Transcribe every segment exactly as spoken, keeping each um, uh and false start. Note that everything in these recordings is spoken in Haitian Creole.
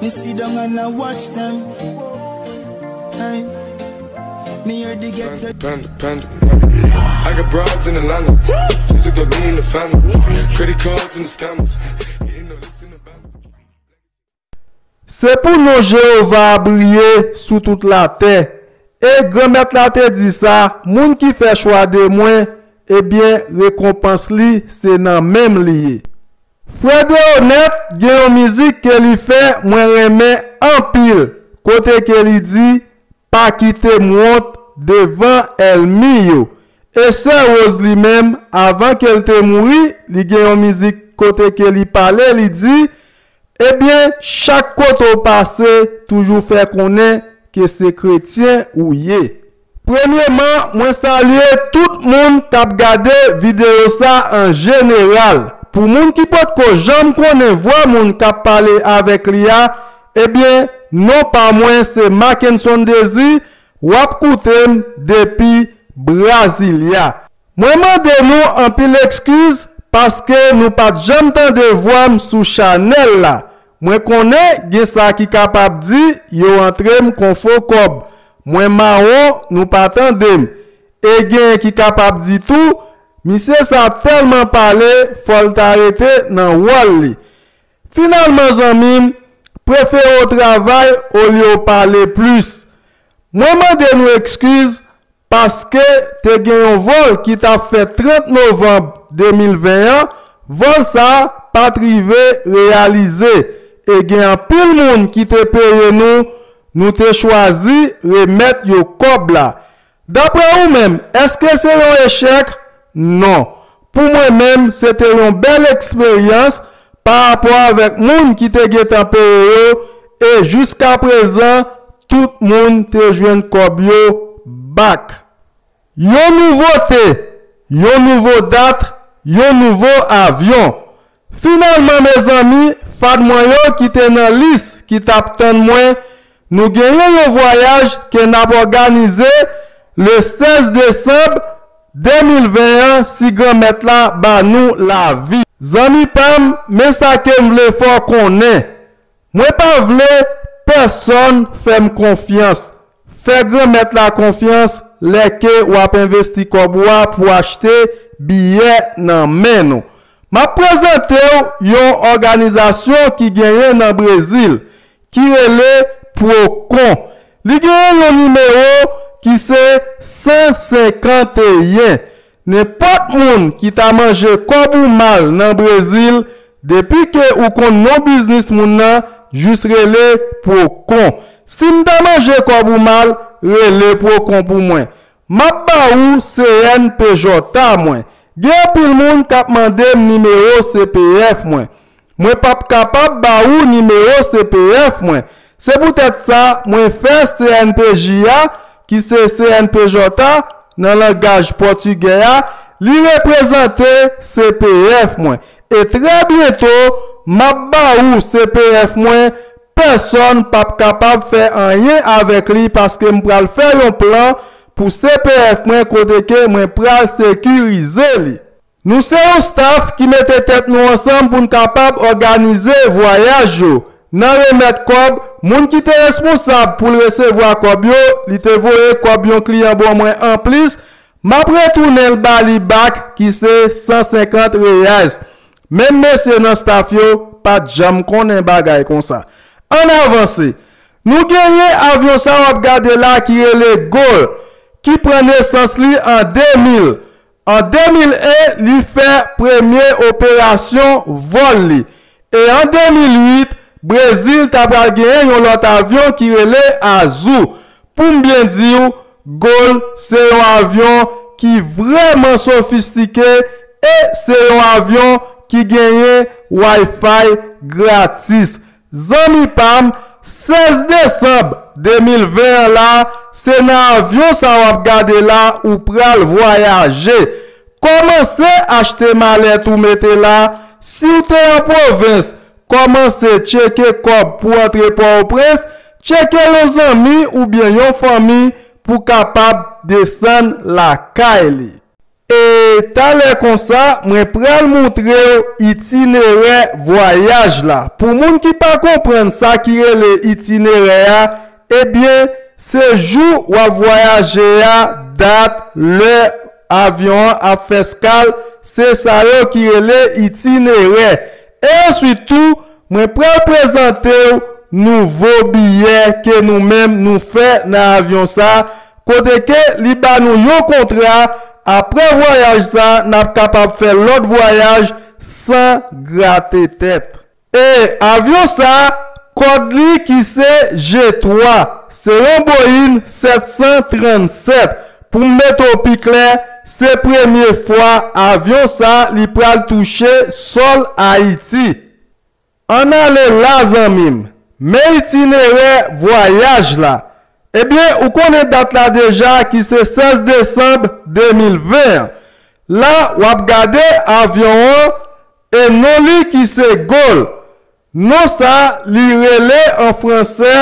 Me sit down and I watch them. Hey, me hear the ghetto. Panda, panda, panda. I got broads in Atlanta. Just took the lean in the family. Credit cards and the scammers. Getting no licks in the van. Se pou non Jewova a briye sou tout latè, e Granmèt la te di sa, moun ki fè chwa de mwen, ebyen, rekonpans li se nan men m li ye. Frè Deonèt gen yon mizik ke li fè mwen renmen anpil, kote ke li di, pa kite m wont devan ènmi yo. E sè Rose li menm, avan ke l te mouri, li gen yon mizik kote ke li pale, li di, ebyen, chak kote w pase, toujou fè konnen ke se kretyen ou ye. Premyeman, mwen salye tout moun k ap gade videyo sa an jeneral. Pou moun ki potko janm konnen vwa moun k ap pale avèk li a, ebyen, non pa mwen se Mackenson Désir, w ap koute m depi Brasilia. Mwen mande nou anpil ekskiz paske nou pa t janm tande vwa m sou chanèl la. Mwen konnen gen sa ki kapab di yo rantre m kon fo kòb. Mwen mawon, nou pa tande m. E genyen ki kapab di tou, misye sa tèlman pale, fò l ta rete nan wòl li. Finalman, zanmi m, prefere w travay olye w pale plis. Mwen mande nou ekskiz paske te gen yon vòl ki t ap fèt trant novanm de mil ven an, vòl sa a pa t rive reyalize, e gen anpil moun ki te peye nou, nou te chwazi remèt yo kòb la. Daprè ou menm, èske se yon echèk? Non. Pou mwen menm, se te yon bèl eksperyans pa rapò avèk moun ki te gentan peye yo, e jiskaprezan, tout moun te jwenn kòb yo back. Yon nouvote, yon nouvo dat, yon nouvo avyon. Finalman, mezanmi, fad mwen yo ki te nan lis ki t ap tann mwen, nou genyen yon vwayaj ke n ap òganize le sèz desanm de mil ven an, si Granmèt la ba nou lavi. Zanmi pa m, men sa ke m vle fè w konnen. Mwen pa vle pèsonn fè m konfyans. Fè Granmèt la konfyans lè ke w ap envesti kòb ou a pou achte biyè nan men nou. M ap prezante w yon òganizasyon ki genyen nan Brezil, ki rele Procon. Li genyen yon nimewo ki se san senkanteyen. Nenpòt moun ki ta manje kòb ou mal nan Brezil, depi ke ou konn non biznis moun nan, jis rele Procon. Si m ta manje kòb ou mal, rele Procon pou mwen. M ap ba ou C N P J a mwen. Gen anpil moun k ap mande m nimewo C P F mwen. Mwen p ap kapab ba ou nimewo C P F mwen. Se poutèt sa, mwen fè C N P J a, ki se C N P J a, nan langaj pòtigè a, li reprezante C P F mwen. E trè byento, m ap ba ou C P F mwen, pèsonn p ap kapab fè anyen avèk li paske m pral fè yon plan pou C P F mwen kote ke mwen pral sekirize li. Nou se yon staff ki mete tèt nou ansanm pou n kapab òganize vwayaj yo. Nan remèt kòb, moun ki te responsab pou l resevwa kòb yo, li te voye kòb yon kliyan ban mwen anplis, m ap retounen l ba li back, ki se san senkant reais. Menm mesye nan staff yo pa t janm konnen bagay konsa. Ann avanse. Nou genyen avyon sa w ap gade la ki rele Gol, ki pran nesans li an de mil. An de mil en, li fè premye operasyon vòl li. E an de mil uit, Brezil ta pral genyen yon lòt avyon ki rele Azul. Pou m byen di w, Gol se yon avyon ki vrèman sofistike e se yon avyon ki genyen Wi-Fi gratis. Zanmi pa m, sèz desanm de mil ven an la, se nan avyon sa w ap gade la ou pral vwayaje. Kòmanse achte malèt ou mete la, si w te an pwovens, kòmanse tcheke kòb pou antre Pòtoprens, tcheke yon zanmi oubyen yon fanmi pou kapab desann lakay li. E talè konsa, mwen pral montre w itinerè vwayaj la. Pou moun ki pa konprann sa ki rele itinerè a, ebyen, se jou w ap vwayaje a, dat, lè avyon an ap fè eskal, se sa yo ki rele itinerè. E answit tou, mwen pral prezante w nouvo biyè ke nou menm nou fè nan avyon sa, kote ke li ba nou yon kontra, apre vwayaj sa, n ap kapab fè lòt vwayaj san grate tèt. E avyon sa, kòd li ki se G twa, se yon Boeing sèt san trannsèt. Pou m mete w pi klè, se premye fwa avyon sa li pral touche sòl Ayiti. Ann ale la, zanmi m. Men itinerè vwayaj la. Ebyen, ou konnen dat la deja ki se sèz desanm de mil ven an. La, w ap gade avyon an e non li ki se Gol. Non sa, li rele an franse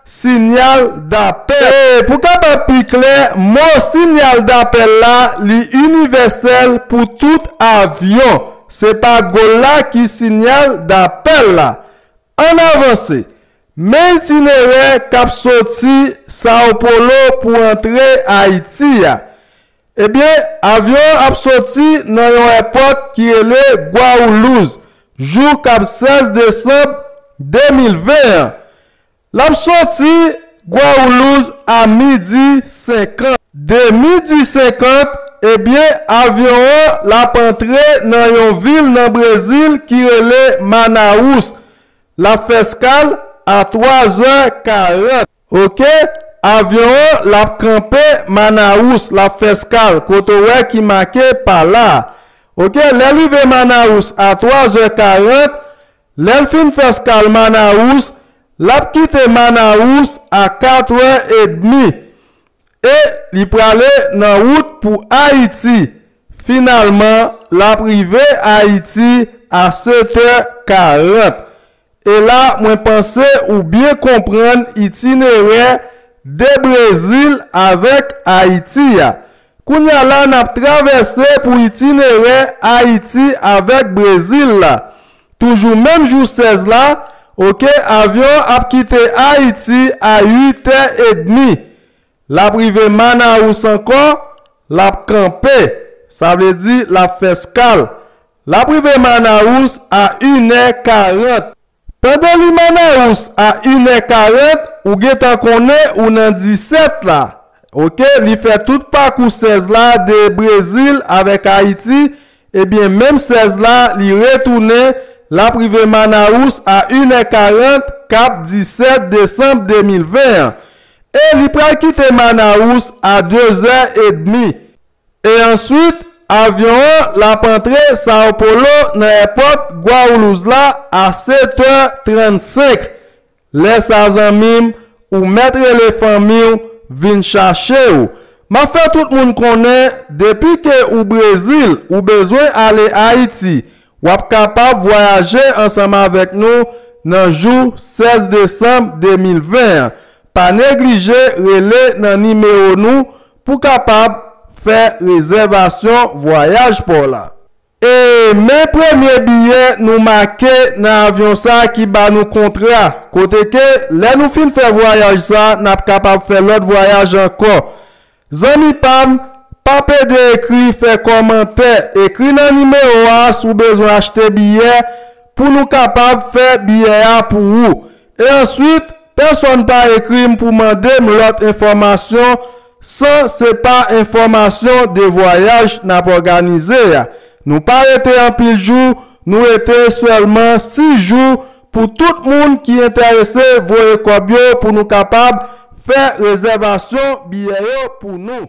signal d'appel. E pou kapab pi klè, mo signal d'appel la, li inivèsèl pou tout avyon. Se pa Gol la ki signal d'appel la. Ann avanse. Men itinerè k ap soti Sao Paulo pou antre Ayiti a. Ebyen, avyon an ap soti nan yon èpòt ki rele Guarulhos, jou k ap sèz desanm de mil ven an. L ap soti Guarulhos a midi senkant. De midi senkant, ebyen, avyon an l ap antre nan yon vil nan Brezil ki rele Manaus. L ap fè eskal a twa zè karant. Oke, avyon an l ap kanpe Manaus, l ap fè eskal, kote w wè ki make pa la. Oke, lè l rive Manaus a twa zè karant, lè l fin fè eskal Manaus, l ap kite Manaus a kat è edmi. E li prale nan wout pou Ayiti. Finalman, l ap rive Ayiti a sèt è karant. E la, mwen panse ou byen konprann itinerè de Brezil avèk Ayiti a. Kounye a la, n ap travèse pou itinerè Ayiti avèk Brezil la. Toujou menm jou sèz la, oke, avyon an ap kite Ayiti a uit è edmi. L ap rive Manaus ankò, l ap kanpe. Sa vle di, l ap fè eskal. L ap rive Manaus a inè karant. Pandan li Manaus a inè karant, ou gentan konnen ou nan disèt la. Oke, li fè tout pakou sèz la de Brezil avèk Ayiti. Ebyen, menm sèz la, li retounen, l ap rive Manaus a inè karant, k ap disèt desanm de mil ven an. E li pral kite Manaus a de zè edmi. E answit, avyon an l ap antre Sao Paulo nan èpòt Guarulhos la a sèt è trannsenk. Lè sa, zanmi m, ou mèt rele fanmi w vin chache w. M ap fè tout moun konnen, depi ke ou Brezil, ou bezwen ale Ayiti, w ap kapab vwayaje ansanm avèk nou nan jou sèz desanm de mil ven an. Pa neglije rele nan nimewo nou pou kapab fè rezèvasyon vwayaj pa w la. E men premye biyè nou make nan avyon sa ki ba nou kontra, kote ke lè nou fin fè vwayaj sa, n ap kapab fè lòt vwayaj ankò. Zanmi pa m, pa pede ekri, fè kòmantè, ekri nan nimewo a si w bezwen achte biyè pou nou kapab fè biyè a pou ou. E answit, pèsonn pa ekri m pou mande m lòt enfòmasyon san se pa enfòmasyon de vwayaj n ap òganize a. Nou pa rete anpil jou, nou rete sèlman sis jou pou tout moun ki enterese voye kòb yo pou nou kapab fè rezèvasyon biyè yo pou nou.